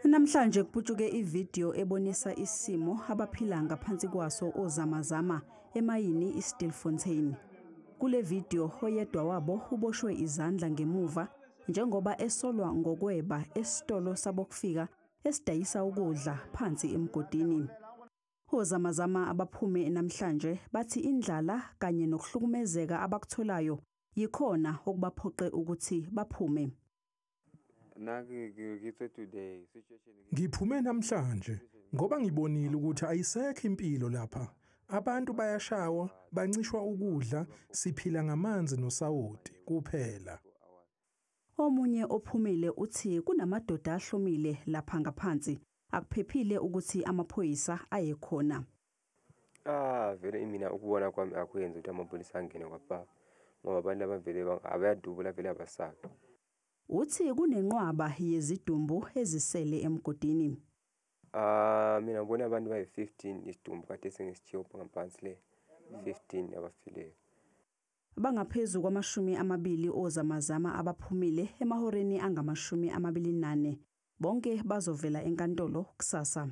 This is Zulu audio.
Namhlanje kuputshuke ividiyo ebonisa isimo abaphila ngaphansi kwaso ozamazama emayini iStilfontein. Kule vidiyo oyedwa wabo uboshwe izandla ngemuva njengoba esolwa ngokweba esitolo sabokufika esidayisa ukudla phansi emgodini. Ozamazama abaphume namhlanje bathi indlala kanye nokuhlukumezeka abakutholayo yikhona okubaphoqe ukuthi baphume. Ngiphume namhlanje ngoba ngibonile ukuthi ayisekho impilo lapha. Abantu bayashawa, bancishwa ukudla, siphila ngamanzi nosawoti kuphela. Omunye ophumile uthi kunamadoda ahlomile lapha ngaphansi. Akuphephile ukuthi amaphoyisa aye khona. Vele mina ukubona kwami akuyenzi ukuthi amapholisa angene kwapha ngoba abantu abavele abayadubula vele abasabi. Uthi kunenqwaba yezidumbu ezisele emgodini. Mina ngibona abantu bayi-15 isidumbu kade sengisithiyo ngaphansi le 15 abafileyo. Bangaphezu kwama-20 ozamazama abaphumile emahoreni angama-24. Bonke bazovela enkantolo kusasa.